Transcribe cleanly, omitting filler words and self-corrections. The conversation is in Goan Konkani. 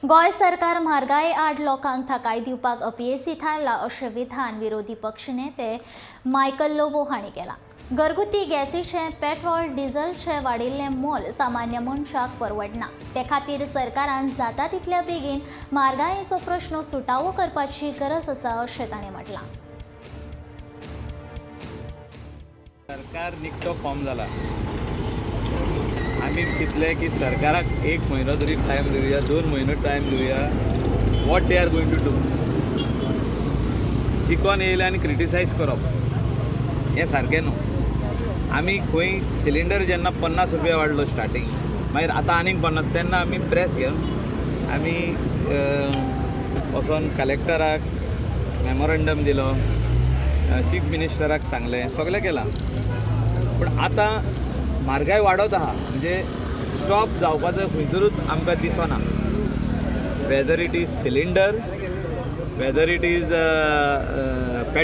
गोंय सरकार म्हारगाये आड लोकांक थाकाय दिवपाक अपयेसी थारला अशें विधान विरोधी पक्षनेते मायकल लोबो हांणी केलां. घरगुती गॅसीचें, पेट्रोल डिझलचें वाडिल्लें मोल सामान्य मनशाक परवडना. ते खातीर सरकारान जाता तितल्या बेगीन म्हारगायेचो प्रश्न सुटावो करपाची गरज आसा अशें तांणी म्हटलां. सरकार निकतो फॉर्म जाला. आमी चिंतलें की सरकाराक एक म्हयनो तरी टायम दिवया, 2 म्हयनो टायम दिवया, what they are going to do. जिकोन येयले आनी क्रिटिसायज करप हें सारकें न्हू. आमी खंय सिलिंडर जेन्ना 50 रुपया वाडलो स्टार्टींग, मागीर आतां आनीक 50, तेन्ना आमी प्रेस घेवन आमी वचोन कलेक्टराक मेमोरंडम दिलो, चीफ मिनिस्टराक सांगलें, सगळें केलां. पूण आतां म्हारगाय वाडत आहा, म्हणजे स्टॉप जावपाचो खंयसरूच आमकां दिसना, whether it is cylinder, whether it is